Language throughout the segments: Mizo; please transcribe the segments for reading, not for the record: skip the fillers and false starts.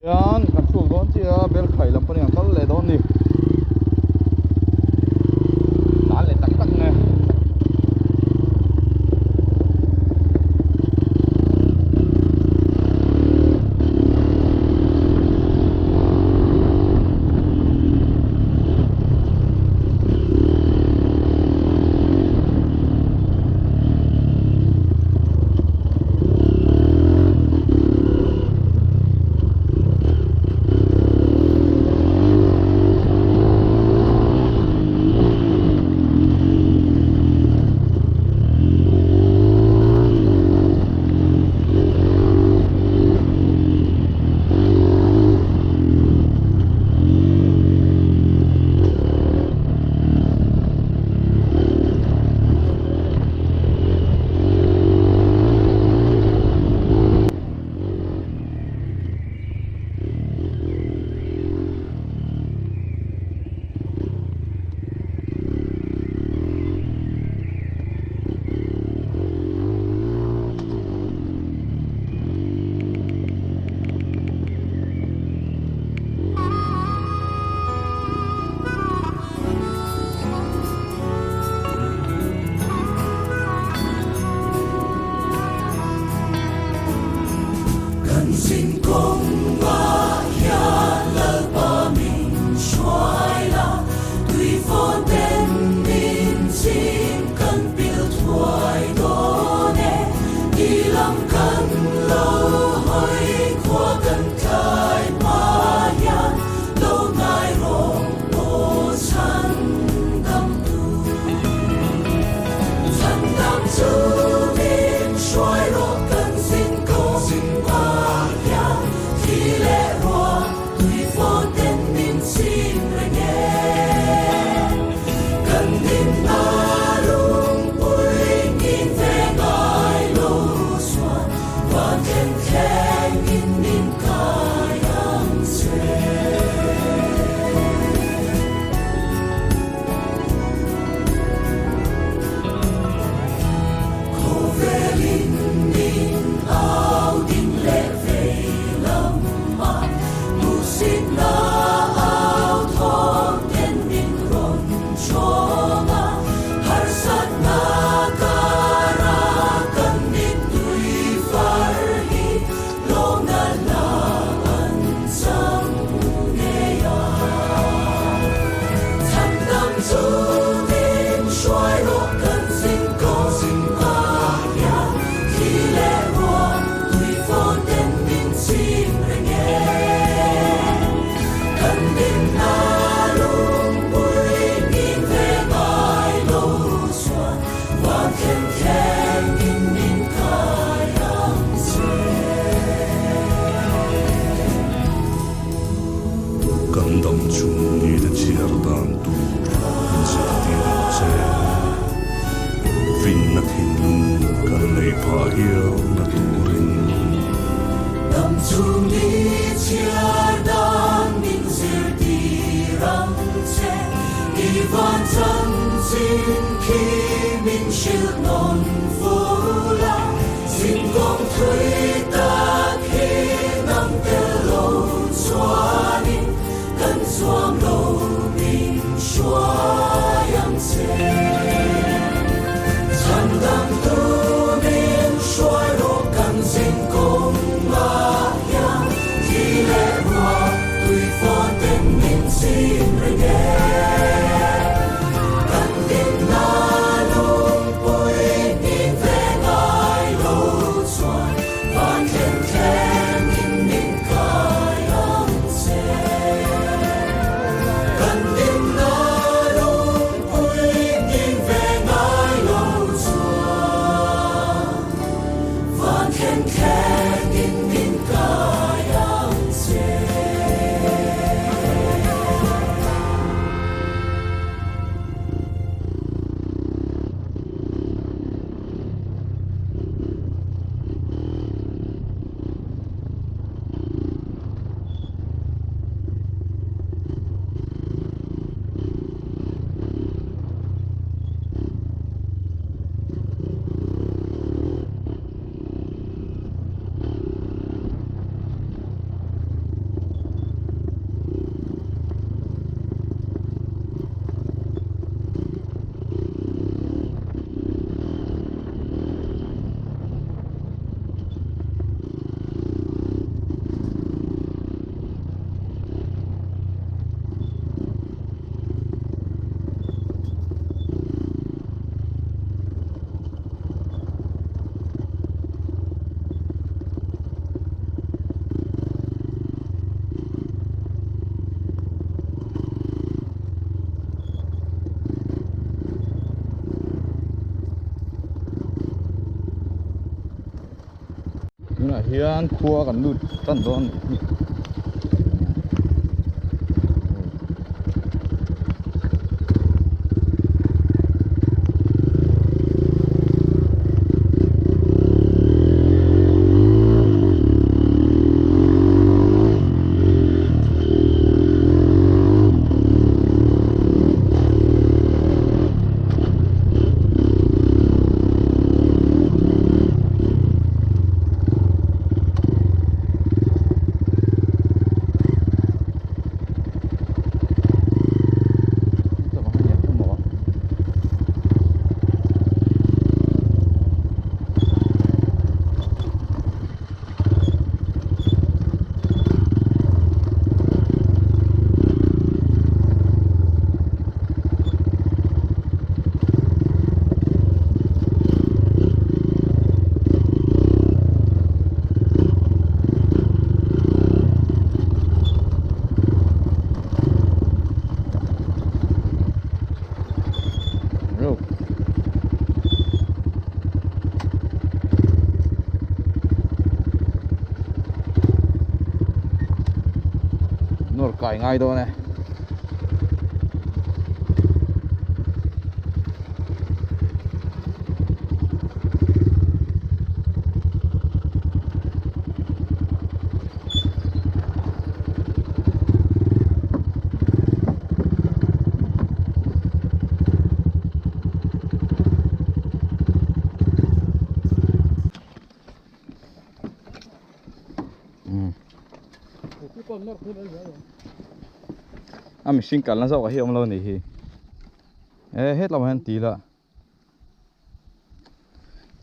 Hian kan chhuak dawn chiah a Belkhai lam pawhin kan kal leh dawn a ni. Tlan leh tak tak nge. Kan zin kawngah hian Lalpa min hruai la, tui fawn ten min chim kan pil thuai dawn e. Ti lam kan lo hawi khua kan tlai hma hian lo ngai rawh aw chhan dam tu. Chhan dam chu min hruai rawh kan zin kawngah hian thli leh ruah tui fawn ten min chim reng e. Kan dinna lungpui ngin ve ngai lo chuan van thleng thlengin min kai ang che. Khawvelin min au ding leh vei lamah hmuhsitna au thawm ten min rawn chhawng a, harsatna kara kan mittui far hi lawmna la an chang ngei a. Chhandam chu min hruai rawh kan zin kawngah hian thli leh ruah tui fawn ten min chim reng e. Kan dinna lungpui ngin ve ngai lo chuan van thleng thlengin min kai ang che. Kan dam chhung nite chhiar dan tur min zirtir ang che. Finna thinlung kan nei phah hial na turin. Dam chhung ni chhiar dan min zirtir ang che. I van chanchin khi min hrilh nawn ful a, zinkawng thui tak hi nang tel lo chuanin kan zuam lo min hruai ang che. Chhandam tu min hruai rawh kan zinkawng ah hian thi leh ruah tui fawn ten min chim reng e. Kan dinna lungpui ni Tunah hian khua kan lut tan dawn a nih hi. Nawr kai ngai dawn e. A mihring kalna zawk ah hi a awm lo a nih hi e hetlai ah hian ti ila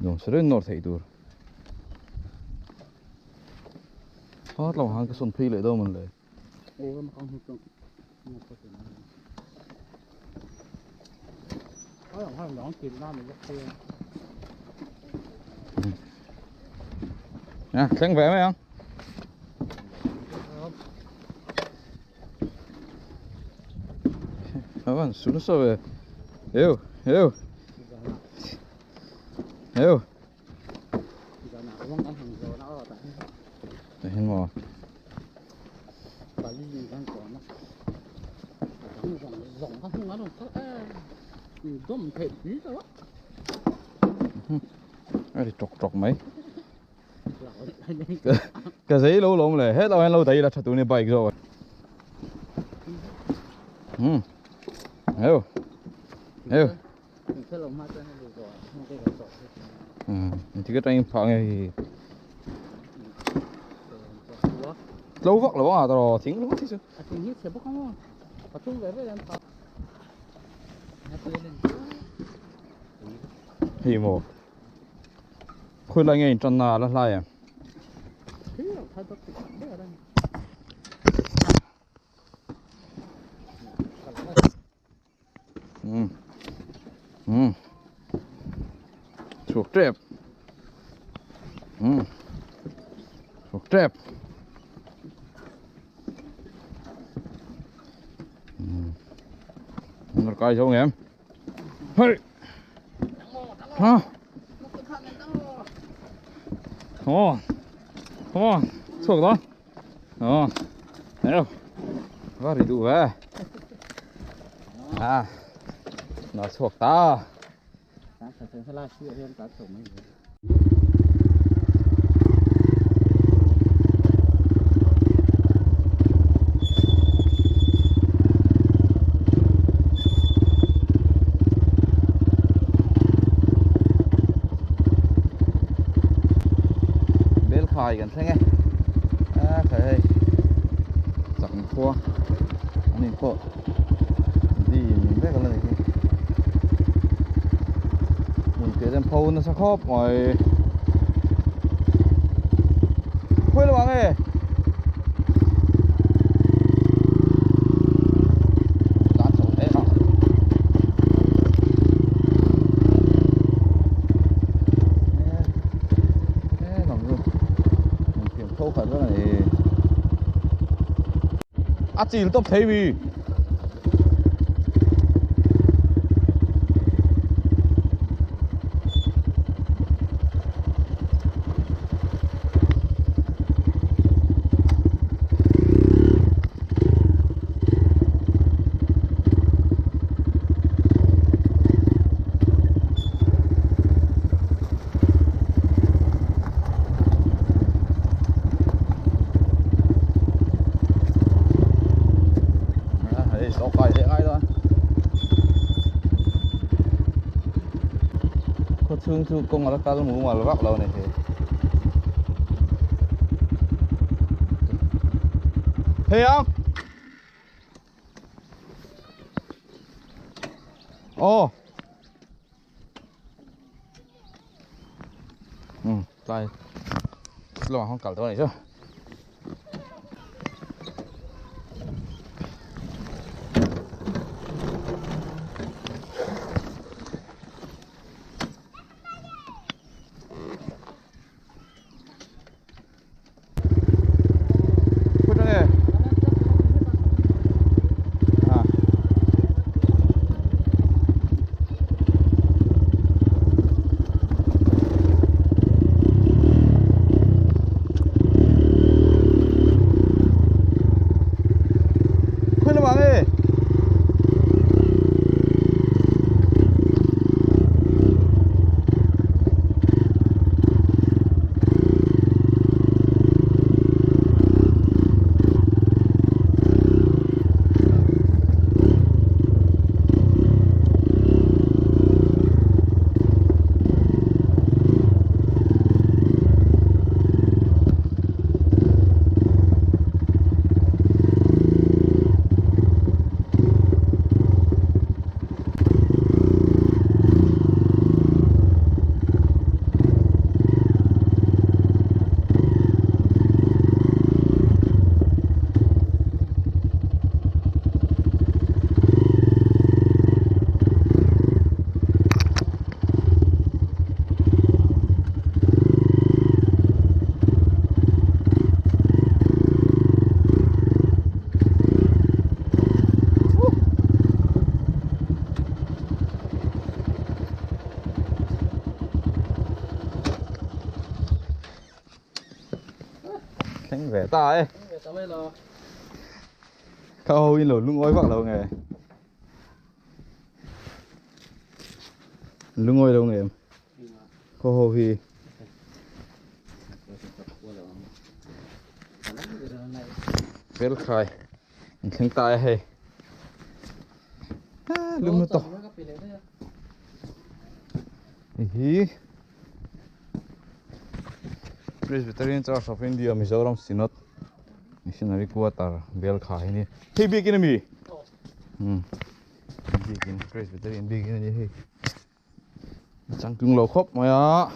nuam sa reng nawr theih tur hetlai ah hian ka sawn phei leh dawn mawn le. À, thleng ve mai ang. Avan su nasa ve. Eu, eu. Eu. Tah hian maw. A ri tawk tawk mai. Ka zei lo lawm le hetah hian lo daih ila tha tur ni bike zawk. Hmm. Eu. Eu. Engtik atangin phah nge hi tlo vak lo anga tawh thing ringawt hi chu. A thing hi chhe bawk ang aw pathum ve ve an phah. Hei maw khawi lai nge in tan na la hlai em. Chhuak tep. Chhuak tep. Nawr kai zo ngem. Hei. Ha. Come on. Come on. Chhuak dawn. Ờ. Thấy không? Có thì đủ về. À. Nó chhuak ta. Bel khai kan thleng e a khai hei chak khua an in pawh dim vek a la ni hi hmun piah te an pho nasa khawp mai khawi lamah nge. A chil tawp thei mi. chhung chu kawng a la kal mumal vak lo a ni hei. Hei ang! Aw! Um tlai lamah khan kal dawn a nih chu. Thleng ve ta e. Kha ho in lo lungawi vak lo nge. Lungawi lo nge. Khaw ho hi. Velkhai an thleng ta e hei. Lum lutuk. Hei hi Presbyterian Church of India Mizoram Synod Missionary Quarter Belkhai hi ni. Hei biakin a mi? Biakin Presbyterian biakin a ni hei. Changtlung lo khawp mai a.